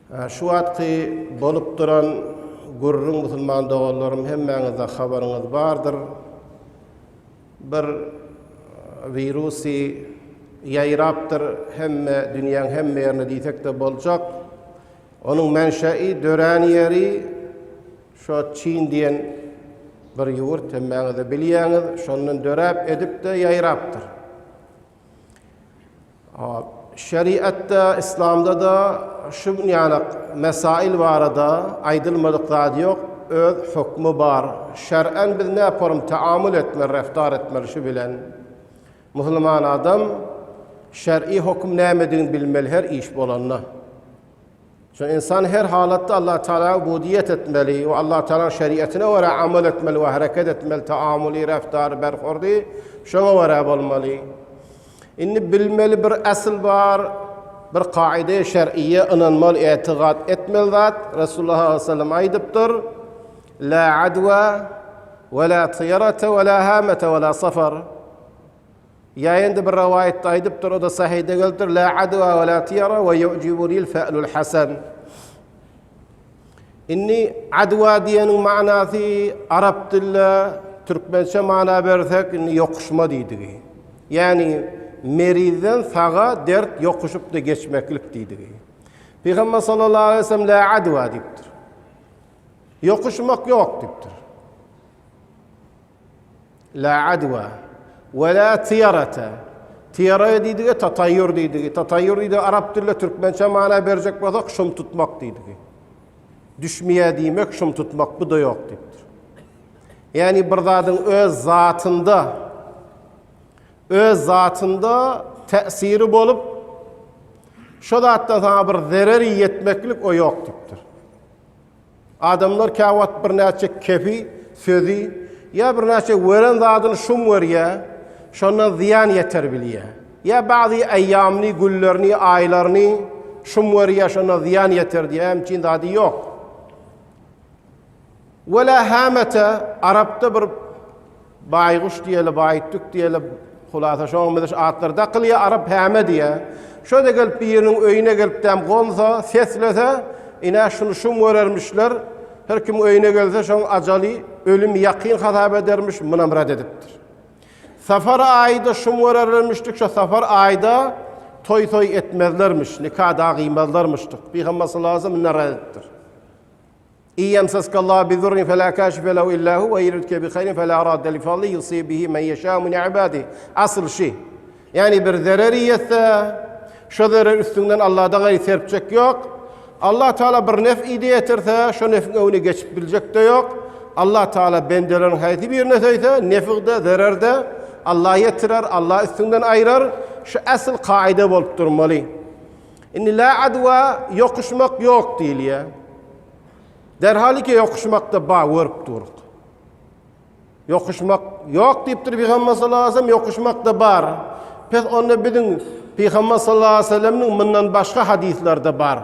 Şu wagtky bolup duran gürrüň musulman doganlarym hemmäňizde habaryňyz bardyr. Bir wirusy ýaýrapdyr hemme dünýäň hemme ýerine diýsek-de boljak. Onuň menşei dörän ýeri şo Çin diýen bir ýurt hemmäňiz-de bilýäňiz, şondan döräp edip-de ýaýrapdyr. Şeriatda, Islamda-da şu ýanak mesail barada aýdylmadyk zat ýok, öz hökmi bar. Şer'en biz näporum taamul etmeli, reftar etmeli şu bilen. Musulman adam şer'i höküm nämedigini bilmeli her iş bolanda. Şo insan her halatda Allah Teala ubudiýet etmeli we Allah Tealanyň şeriatyna görä amal etmeli we hereket etmeli, taamuly, reftary, berhurdy şoňa görä bolmaly. Indi bilmeli bir asyl bar, bir kaide şer'iye ynanmaly, etigat etmeli zat. Resulullah sallallahu aleyhi ve sellem aýdypdyr: La adwa we la tiyarata we la hamata we la safar. Ýa indi bir rowaýatda aýdypdyr, o-da sahyda gelipdir, La adwa we la tiýara we ýu'jibunil fe'lul hasan. Indi adwa diýeniň manasy arap dilde türkmençe mana bersek, indi ýokuşma diýdigi. Ýagny merizden saga dert ýokuşyp-da geçmeklik diýdigi. Pygamber sallallahu aleyhi ve sellem la adwa diýipdir. Ýokuşmak ýok diýipdir. La adwa we la tiýarata. Tiýara diýdigi tataýýur diýdigi. Tataýýur diýdigi arap dilinde türkmençe mana berjek bolsak şum tutmak diýdigi. Düşmeýä diýmek şum tutmak bu da ýok diýipdir. Ýagny bir zadyň öz zatynda öz zatynda täsiri bolup şo zatdan saňa bir zerer ýetmeklik o ýok diýipdir. Adamlar käwagt birnäçe kepi, sözi ýa birnäçe weren zadyny şum görýär, şondan zyýan ýeter bilýär. Ýa ba'zy eýýamyny, günlerini, aýlaryny şum görýär, şondan zyýan ýeter diýýär, hemçin zady ýok. Wela hamete arapda bir Baýguş diýeli, baýtdük diýeli, hulasa şoňa meňzeş atlar dakylýar, arap häme diýýär. Şo-da gelip biriniň öýüne gelip däm gonsa, seslese, ine şuny şum görermişler, her kim öýüne gelse şoň ajaly, ölümi ýakyn hasap edermiş, munam ret edipdir. Safar aýda şum görerlermişdik, şo safar aýda toý-soý etmezlermiş, nika da gyýmazlarmyşdyk. Pygamber sallallahu aleyhi ve sellem mundan ret edipdir. Iýemseskallahu bidurrin fela kaşife lehu illa hu we iýridke bi haýrin fela radde li fadlihi yusib bihi men ýeşâ min ibadihi. Asyl şi. Ýagny bir zerer ýetse, şo zerer üstüňden Allahdan gaýry serpjek ýok. Allah Taala bir nef idi ýetirse, şo nefiň öňüne geçip biljek-de ýok. Allah Taala bendeleriniň haýsy birine söýse, nefig-de, zerer-de Allah ýetirer, Allah üstüňden aýyrar. Şu asyl kaide bolup durmaly. Indi la adwa ýokuşmak ýok diýilýär. Derhal iki ýokuşmakda ba görüp duruk. Ýokuşmak ýok diýipdir Pygamber sallallahu aleyhi ve sellem, ýokuşmakda bar. Pes onda biziň Pygamber sallallahu aleyhi ve sellemniň mundan başga hadislerde bar.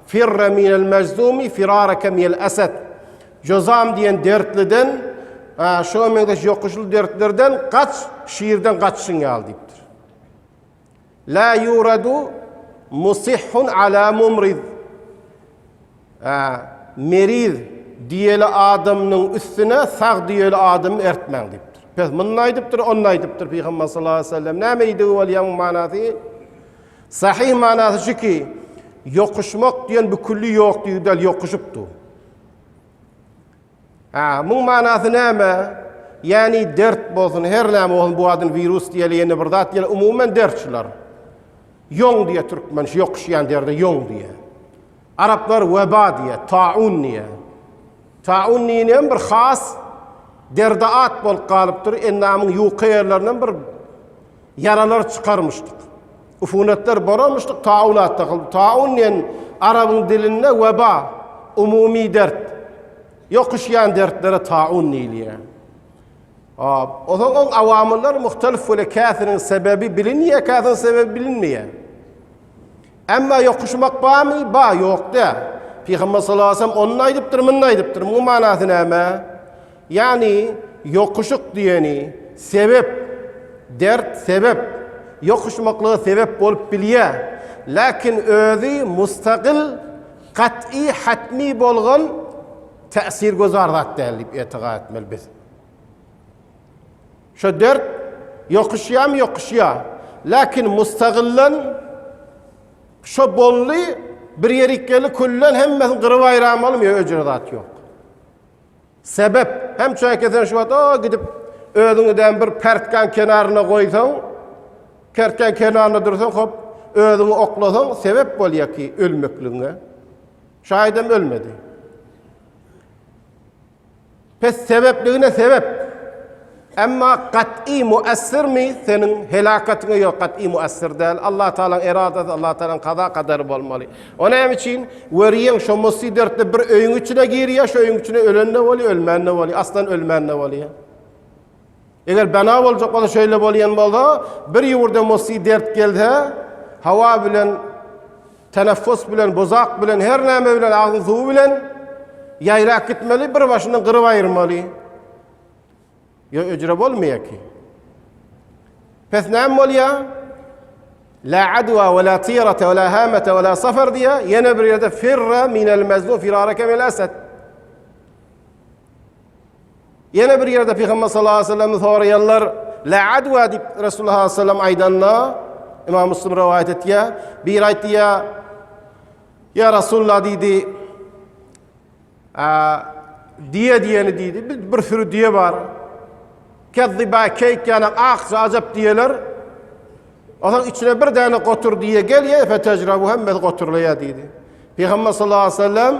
Firre minel mejzumi firareke minel esed. Jozam diýen dertliden, şoňa meňzeş ýokuşly dertlerden gaç, şirden gaçyşyň ýaly diýipdir. La yuradu musihhun ala mumrid. Meriz diýeli adamynyň üstüne sag diýeli adamy ertmäň diýipdir. Pes muny aýdypdyr, ony aýdypdyr Pygamber sallallahu aleyhi ve sellem. Näme eýdigi bolýar muň manasy? Sahih manasy şu ki, ýokuşmak diýen bu külli ýok diýdi däl, ýokuşypdy. Hä, muň manasy näme? Ýäni dert bolsun, her näme bolsun, bu adyn wirus diýeli, ýene bir zat diýeli, umuman dert şular. Ýoň diýe türkmen, şu ýokuşýan derde ýoň diýe. Araplar weba diýe, taun diýe. Taun diýen bir has derde at bolup galypdyr, endamyň ýuka ýerlerinden bir ýaralar çykarmyşdyk. Ufunetler boramyşdyk, taun at dakyldy. Taun diýen arabyň dilinde weba, umumy dert. Ýokuşýan dertlere taun diýilýär. Ozaň oň awamyllary muhtelif bolýar, käsiniň sebebi bilinýär, käsiniň sebebi bilinmeýär. Emma ýokuşmak barmy? Bar, ýok däl. Pygamber sallallahu aleyhi ve sellem ony aýdypdyr, muny aýdypdyr. Muň manasy näme? Ýagny ýokuşyk diýeni sebep, dert sebep, ýokuşmaklyga sebep bolup bilýär. Lakin özi mustagyl. Gat'y hatmi bolgan täsir gözar zat däl diýip etigat etmeli biz. Şo dert ýokuşýamy ýokuşýa. Lakin mustagyllan şo boldy bir ýerik geldi küllen hemmesini gyryp aýramalymy ýa öjre zat ýok. Sebep hem çäke sen şu wagt o gidip özüňi däm bir pertkan kenaryna goýsaň kertkan kenaryna dursaň hop özüňi oklasaň sebep bolýar ki ölmekligiňe. Şaýdam ölmedi. Pes sebepligine sebep. Emma gat'y muessirmi seniň helakatyňa ýok gat'y muessir däl. Allah Taalanyň eradasy, Allah Taalanyň kaza kadary bolmaly. O näme üçin? Weriýeň şo musy dertde bir öýüň içine girýär, şo öýüň içine ölen-de bolýar, ölmän-de bolýar, aslan ölmän-de bolýar. Eger bena boljak bolsa şeýle bolýan bolsa, bir ýurda musy dert gelse, hawa bilen teneffus bilen, buzak bilen, her näme bilen, agzyň suwy bilen ýaýrap gitmeli, bir başyndan gyryp aýyrmaly. Ýa öjre bolmaýar ki. Pes näme bolýar? La adwa we la tirata we la hamata we la safar diýär. Ýene bir ýerde firra minel mezlum firaraka minel esed. Ýene bir ýerde Pygamber sallallahu aleyhi ve sellem soraýarlar, La adwa diýip Resulullah sallallahu aleyhi ve sellem aýdanda, Imam Muslim rowaýat etýär, bir aýtdy ýa Ýa Resulullah diýdi, diýe diýeni diýdi, bir, bir sürü diýe bar. Kezziba keýik ýaly akja ajap diýeler. Onuň içine bir däne gotur diýe gelýär, fetejrabu hemmesi goturlaýar diýdi. Pygamber sallallahu aleyhi ve sellem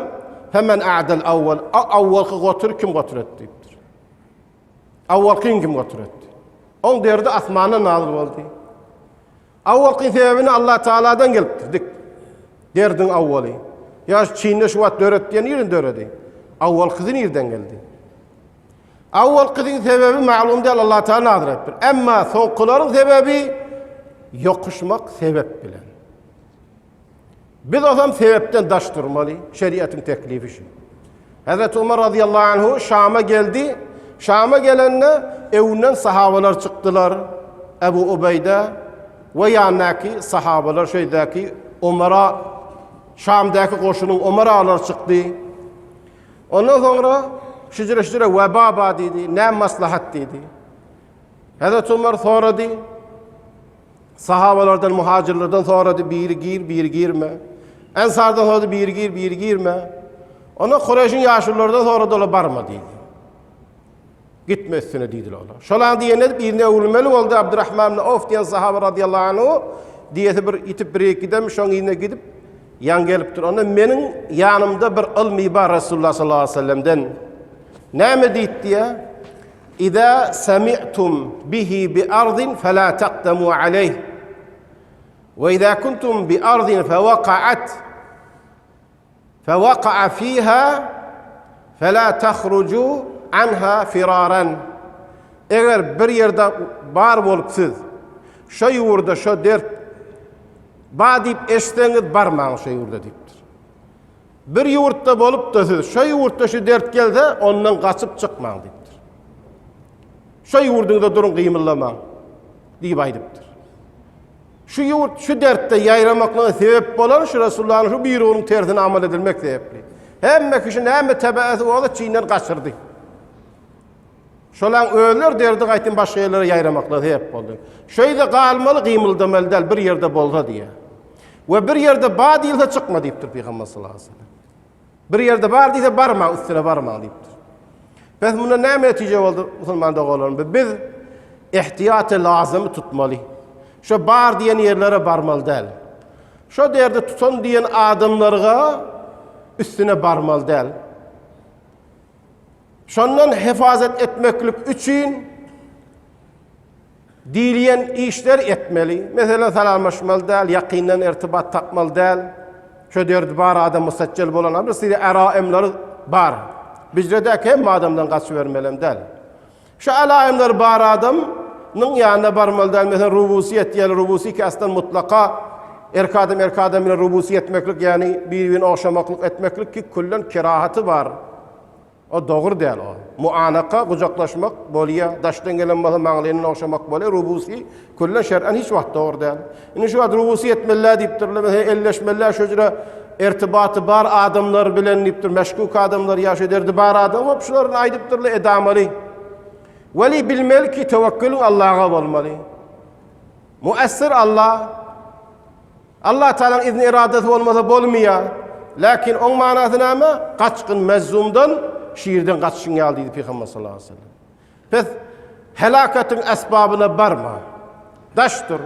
hemen a'dal awwal, awwalky gotur kim gotur etdi diýipdir. Awwalky kim gotur etdi? Oň derdi asmandan nazyl boldy. Awwalky sebäbini Allah Taaladan gelipdir dik. Derdiň awwaly. Ýa Çinde şu wagt döret diýen nirden döredi? Awwalkysy nirden geldi? Awwalkysyň sebebi ma'lum däl Allah Taala nazyl etdir. Emma soňkularyň sebebi ýokuşmak sebep bilen. Biz osam sebepden daş durmaly, şeriatyň teklifi şu. Hazreti Umar radıyallahu anhu Şam'a geldi. Şam'a gelende ewinden sahabalar çykdylar. Ebu Ubeyde we ýandaky sahabalar şeýdäki Umara Şamdaky goşunyň Umaralar çykdy. Ondan soňra şüjre şüjre weba ba diýdi, näme maslahat diýdi. Hazreti Umar sorady. Sahabalardan, muhajirlerden sorady, biri gir, biri girme. Ensardan sorady, biri gir, biri girme. Ona Kureýşiň ýaşululardan sorady, olar barma diýdi. Gitme üstüne diýdiler olar. Şolan diýen edip yzyna öwrülmeli boldy Abdurrahman ibn Awf diýen sahaba radiyallahu anhu diýesi bir itip bir gidem şoň yzyna gidip ýan gelipdir. Onda meniň ýanymda bir ylmy bar Resulullah sallallahu aleyhi ve sellemden. Näme diýdi diýe? Iza sami'tum bihi bi ardin fela taqdamu aleyh. Ve iza kuntum bi ardin fewaqa'at fewaqa'a fiha fela tahrucu anha firaran. Eger bir ýerde bar bolup siz şo ýurda şo dert ba diýip eşitseňiz barmaň şo ýurda diýipdir. Bir ýurtda bolup-da siz şo ýurtda şu dert gelse, ondan gaçyp çykmaň diýipdir. Şo ýurduňyzda duruň gymyldamaň diýip aýdypdyr. Şu ýurt şu dertde ýaýramaklyga sebäp bolan şu Resulullahyň şu buýrugynyň tersine amal edilmek sebäpli. Hemme kişi näme tebeäsi bolsa Çinden gaçyrdy. Şolaň özleri derdi gaýtyn başga ýerlere ýaýramaklyga sebäp boldy. Şeýde galmaly gymyldamaly däl bir ýerde bolsa diýe. We bir ýerde ba diýilse çykma diýipdir Pygamber sallallahu aleyhi ve sellem. Bir ýerde bar diýse barma, üstüne barma diýipdir. Pes munda näme netije boldy musulman doganlarym? Biz ihtiýaty lazymy tutmaly. Şo bar diýen ýerlere barmaly däl. Şo derdi tutan diýen adamlarga üstüne barmaly däl. Şondan hefazet etmeklik üçin diýilýän işler etmeli. Meselem, salamlaşmaly däl, ýakyndan irtibat tapmaly däl. Şo derdi bar adam musajjel bolan bir sürü araimleri bar. Bizredäki hemme adamdan gaçybermelem däl. Şu alaimleri bar adam nyň ýanyna barmaly däl. Meselem, rubusi etýärler, rubusi ki aslan mutlaka erkek adam erkek adam bilen rubusi etmeklik, ýagny bir-birini ogşamaklyk etmeklik ki küllen kerahaty bar. O dogry däl o. Muanaka, gujaklaşmak, bolýa, daşdan gelen bolsa maňlaýyndan ogşamak bolýa, rubusi küllen şer'en hiç wagt dogry däl. Indi şu wagt rubusi etmeli diýipdirler, meselem elleşmeli, şu jüre. Ertibaty bar adamlar bilen diýipdir, meşkuk adamlar ýa şu derdi bar adam bolup şularyny aýdypdyrlar edamaly. Weli bilmeli ki tewekkülüň Allaha bolmaly. Muessir Allah. Allah Taalanyň izni iradasy bolmasa bolmaýar. Lakin oň manasy näme? Gaçgyn mezzumdan şirden gaçyşyň ýaly diýdi Pygamber sallallahu aleyhi ve sellem. Pes helakatyň esbabyna barma. Daş dur.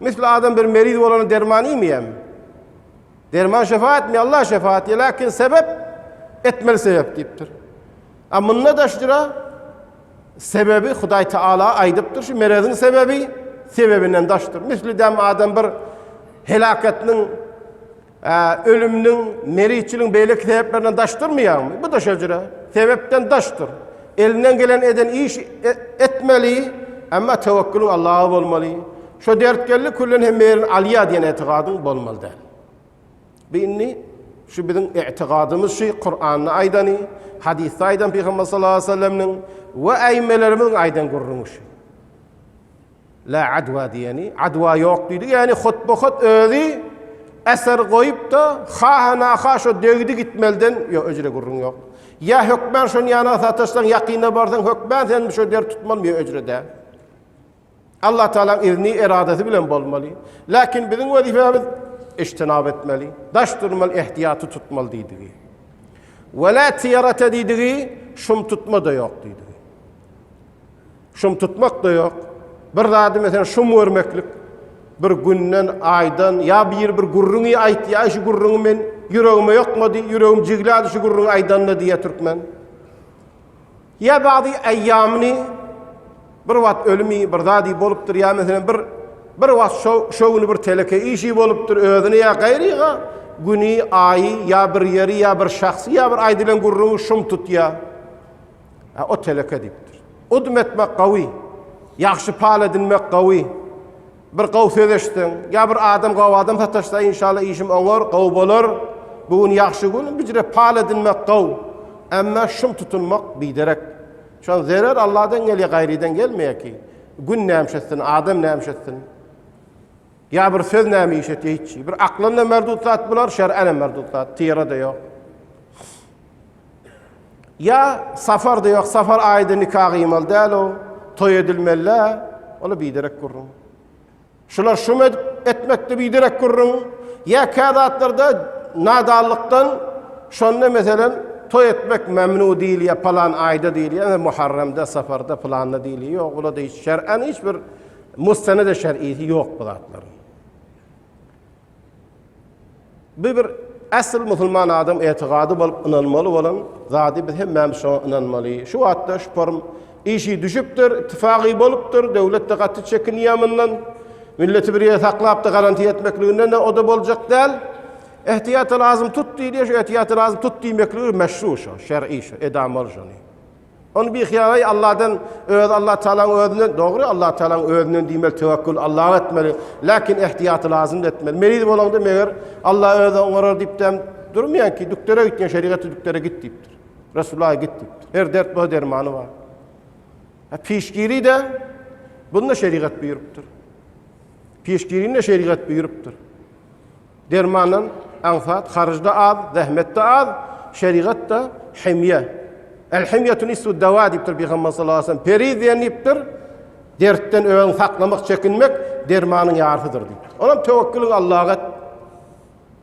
Misli adam bir meriz bolany derman iýmeýärmi? Derman şefa etmeýär, Allah şefa etýär. Lakin sebep etmeli sebep diýipdir. A munda da şura sebebi Hudaý Taala aýdypdyr. Şu mereziň sebebi sebebinden daşdyr. Misli dem adam bir helaketiniň Ölümniň, meritçiligiň beýleki sebeplerinden daş durmaýarmy? Bu-da şo jüre. Sebepden daşdyr. Elinden gelen eden iş etmeli, emma tewekkülüň Allaha bolmaly. Şo dert geldi, küllen hemme ýerini alýar diýen etigadyň bolmaly däl. Bu indi şu biziň etigadymyz şu Kuranda aýdany, hadysda aýdan Pygamber sallallahu aleyhi ve sellemniň we äýmelerimiziň aýdan gürrüňi şu. La adwa diýeni, adwa ýok diýdi. Ýagny hutba-hut özi eser goýup-da, haha-naha şo degdi gitmeliden, ýok, öjre gürrüň ýok. Ýa hökmän şony ýanyna sataşsaň, ýakyna barsaň, hökmän sen şo dert tutmalymy, ýok, öjre däl. Allah Taalaň izni, eradasy bilen bolmaly. Lakin biziň wezipemiz ijtinap etmeli, daş durmaly, ehtiýaty tutmaly diýdigi. We la tiýarata diýdigi, şum tutma-da ýok diýdigi. Şum tutmak-da ýok. Bir zady meselem şum görmeklik bir günden, aýdan ýa biri bir gürrüňi aýtýar, şu gürrüňi men ýüregime ýokmady, ýüregim jiglady şu gürrüňi aýdanda diýýär türkmen. Ýa bady eýýamyny bir wagt ölümi bir zady bolupdyr ýa meselem bir bir wagt şo şo güni bir teleke işi bolupdyr özüne ýa gaýryga güni, aýy ýa bir ýeri ýa bir şahsy ýa bir aýdylan gürrüňi şum tutýar. Ha, o teleke diýipdir. Udum etmek gawy. Ýagşy pal edinmek gawy. Bir gaw söz eşitseň, ýa bir adam gaw adam sataşsa inşallah işim oňar, gaw bolar. Bu gün ýagşy gün, bijire pal edinmek gaw. Emma şum tutunmak biderek. Şon zerer Allahdan gelýär, gaýrydan gelmeýär ki. Gün nämiş etsin, adam nämiş etsin. Ýa bir söz näme iş etýär hiç. Bir aklan da merdut zat bular, şer'en hem merdut zat. Tira-da ýok. Ýa safar-da ýok, safar aýda nika gyýmaly däl o, toý edilmeli-dä, ol-a biderek gürrüň. Şular şum edip etmekde biderek gürrüň. Ýa kä zatlarda nadanlykdan şonda meselem toý etmek memnu diýilýär, palan aýda diýilýär, Muharremde, safarda, pylanda diýilýär. Ýok, ola-da hiç şer'en hiç bir mustenede şer'isi ýok bu zatlaryň. Bu bir asyl musulman adam etigady bolup ynanmaly bolan zady biz hemmämiz şoňa ynanmaly. Şu wagtda şu forum işi düşüpdir, ittifagy bolupdyr, döwlet de gaty çekinýär mundan. Milleti bir ýere saklap da garantiýa etmekliginden de o da boljak däl. Ehtiýaty lazym tut diýilýär, şu ehtiýaty lazym tut diýmekligi meşru şo, şer'i şo, edamaly şony. Ony bihyýalaý Allahdan öz Allah Taalaň özünden dogry Allah Taalaň özünden diýmeli tewekkül Allaha etmeli. Lakin ehtiýaty lazym etmeli. Meriz bolaňda meger Allah özi oňarar diýip dem durmaýan ki dükdere gitýän şerigaty dükdere git diýipdir. Resulullaha git diýipdir. Her dert bu dermany bar. Ha pişgiri de bunda şerigat buýrupdyr. Pişgirini de şerigat buýrupdyr. Dermandan aňsat, harjda az, zähmetde az, şerigatda himýe. El himýetu nisfu dawa diýipdir Pygamber sallallahu aleyhi ve sellem. Periz diýen diýipdir. Dertden özüňi saklamak, çekinmek dermanyň ýarsydyr diýipdir. Onam tewekkülüň Allaha et.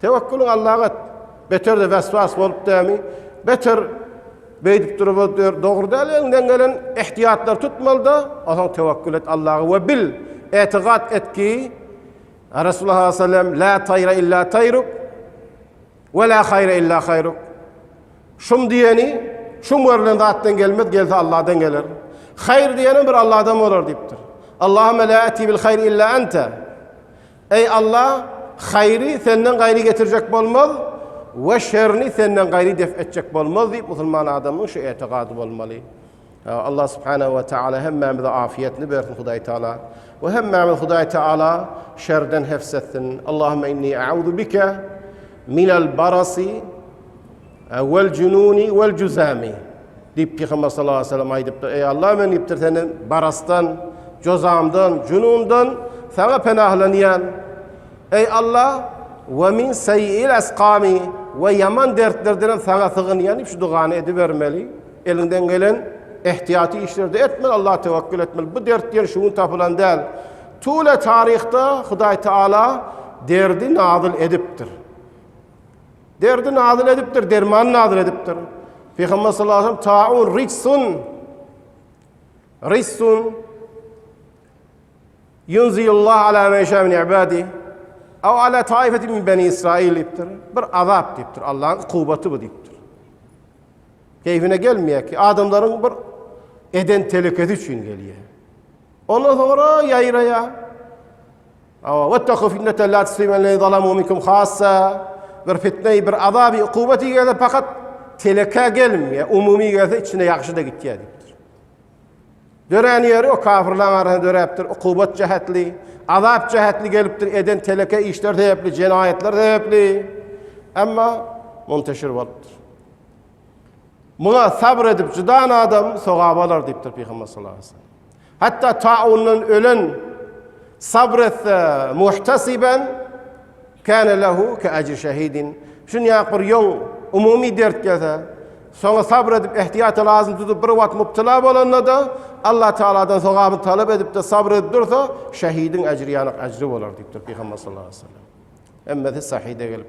Tewekkülüň Allaha et. Beter de vesvas bolup dämi? Beter beýdip durup dogry däl eliňden gelen ihtiýatlar tutmaly-da, onsoň tewekkül et Allaha we bil, etigat et ki, Resulullah sallallahu aleyhi ve sellem la tayra illa tayruk we la hayra illa hayruk. Şum diýeni şum görülen zatdan gelmez, gelse Allah'dan geler. Hayr diýeni bir Allah'dan bolar diýipdir. Allahümme la ati bil hayr illa ente. Ey Allah, hayry senden gaýry getirjek bolmaz we şerini senden gaýry def etjek bolmaz diýip musulman adamyň şu etigady bolmaly. Allah subhanahu we taala hemmämize afiýetini bersin Hudaý Taala. We hemmämiz Hudaý Taala şerden hefs etsin. Allahümme inni a'udhu bike minel barasi vel jununi vel cuzami diýip Pygamber sallallahu aleyhi ve sellem aýdypdyr. Eý Allah men diýipdir senden barasdan, jozamdan, junundan saňa penahlanýan. Eý Allah! We min seýýil eskami we ýaman dertlerdenem saňa sygynýan diýip şu dugany edibermeli. Eliňden gelen ehtiýaty işleri-de etmeli, Allaha tewekkül etmeli. Bu dert diýen şu gün tapylan däl. Tule taryhda Hudaý Taala derdi nazyl edipdir. Derdi nazyl edipdir, derman nazyl edipdir. Pygamber sallallahu aleyhi ve sellem taun rijsun rijsun Yunzilullah ala men şa min ibadi aw ala taifetin min beni Israil diýipdir. Bir azap diýipdir. Allah'ın ukubaty bu diýipdir. Keýfine gelmeýär ki, adamlaryň bir eden telekesi üçin gelýär. Ondan soňra ýaýraýar. Awa wettaku fitneten la tusiben zalamu minkum khassa. Bir fitne, bir azaby, ukubaty gelse fakat teleke gelmeýär. Umumy gelse içine ýagşy da gitýär diýipdir. Dörän ýeri o kafirlaryň arasynda döräpdir. Ukubat jähetli, azap jähetli gelipdir, eden teleke işler sebäpli, jenaýatlar sebäpli. Emma munteşir bolupdyr. Muňa sabr edip jydan adam sogap alar diýipdir Pygamber sallallahu aleyhi ve sellem. Hatta taundan ölen sabr etse muhtasiben kâne lehu ke ecri şehidin. Şunýak bir ýoň umumy dert gelse, soňa sabr edip ehtiýata lazym tutup bir wagt mubtila bolanda-da Allah Taaladan sogabyny talap edip-de sabr edip dursa, şehidiň ejri ýanak ejri bolar diýipdir Pygamber sallallahu aleyhi ve sellem. Hemmesi sahide gelip.